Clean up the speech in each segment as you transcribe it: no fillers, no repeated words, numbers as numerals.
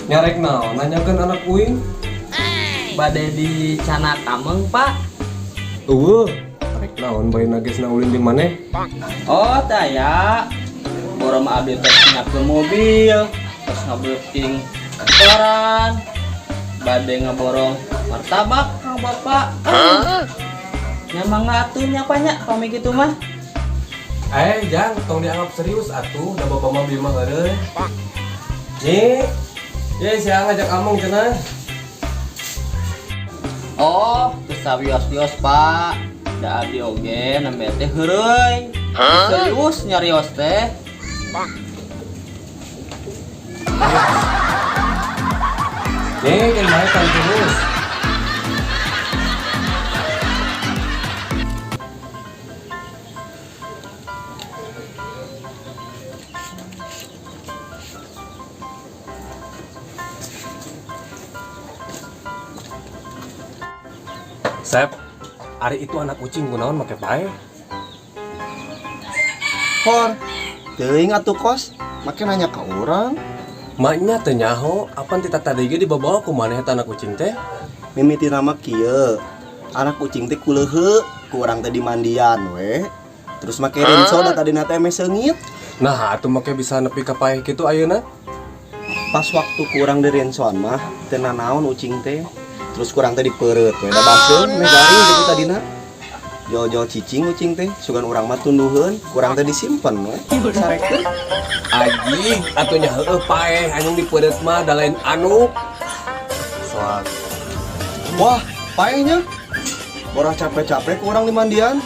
Nyarek naon nanyakeun anak uing? Bade di Cana Kameng, Pak. Eueuh, arek naon bae nagesna ulin jeung maneh? Oh, taya. Boro mah abdi tos nyiapkeun mobil, terus ngabeuking koran. Bade ngaborong martabak kang Bapak. Nya mangga atuh nya Pak nya pami kitu mah. Eh, Jang, tong dianggap serius atuh, da bapak mah beli mah eureun. Nyi, ye sia ngajak among cenah. Oh, geus sawios-wios, Pak. Da abdi oge nembe teh heureuy. Serius nyarios teh. Nyi, kan bae kan terus. Sep, ari itu anak kucing kunaon make pae? Hor, teuing atuh kos, make nanya ka urang. Maknya teu nyaho, apan ti tadi ge dibabawa ku maneh eta anak kucing teh? Mimiti nama kieu. Anak kucing teh kuleuheu, ku urang teh dimandian we. Terus make rinso da tadina teh meh seungit. Nah, atuh make bisa nepi ka paeh kitu ayeuna. Pas waktu ku urang di rinsoan mah teu nanaon ucing teh. Terus ku urang teh dipeureut we da baseuh meh garing gitu tadina. Jol-jol cicing ucing teh, sugan urang mah tunduheun, ku urang teh disimpen we. Sarekeun. Anjing, atuh nya heueuh paeh anjing dipeureut mah da lain anu. Soal Wah, paehnya. Orang capek-capek ku urang dimandian.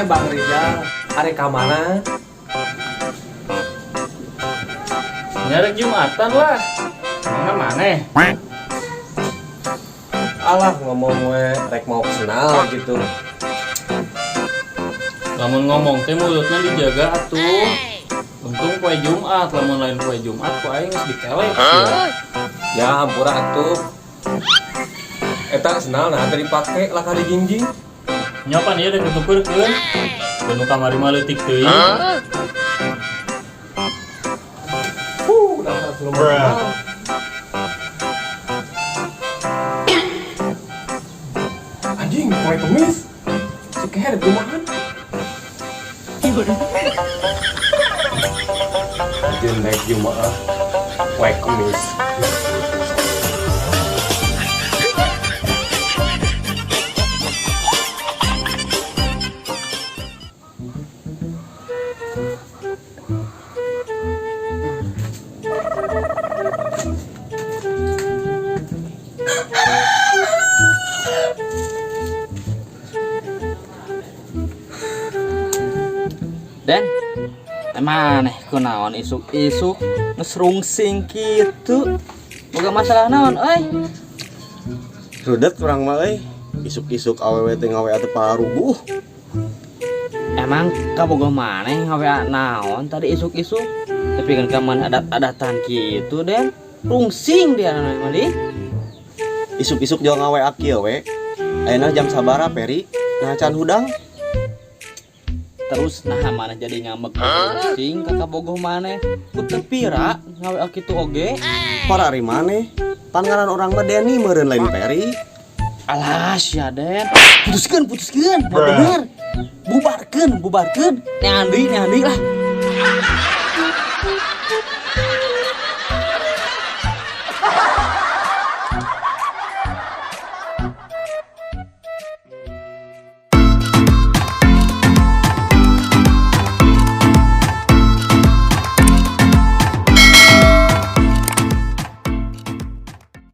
Bang Rizal, arek ka mana? Nyarek Jumatan lah. Mana maneh? Alah ngomong we rek mau senal gitu. Lamun ngomong teh mulutnya dijaga atuh. Untung poe Jumat, lamun lain poe Jumat ku aing geus dikelek sia. Ya hampura atuh. Eta senal nah teh dipake lah kali jingjing. Nyapan ieu rek ditukeurkeun. Kudu kamari mah leutik teuing. Udah rumah. Anjing, poe kemis. Si keher kumahan? Anjing naik Jumaah, poe kemis. Den, maneh kunaon isuk-isuk geus rungsing kitu. Boga masalah naon euy? Rudet urang mah euy. Isuk-isuk awewe teh ngawe teh paruguh. Emang kabogoh maneh ngawe naon tadi isuk-isuk? Tapi kan ka mana adat-adatan kitu, Den. Rungsing dia mah di. Isuk-isuk jual ngawe kieu we. Ayeuna jam sabaraha Peri? Nah can hudang. Terus nah mana jadi ngambek rungsing ka kabogoh maneh. Ku teu pira ngawe kitu oge. Par ari maneh? Pan ngaran urang mah Denny meureun lain Peri. Alas ya Den. Putuskeun, putuskeun. Bener. Bubarkeun, bubarkeun. Nyandi, nyandi lah.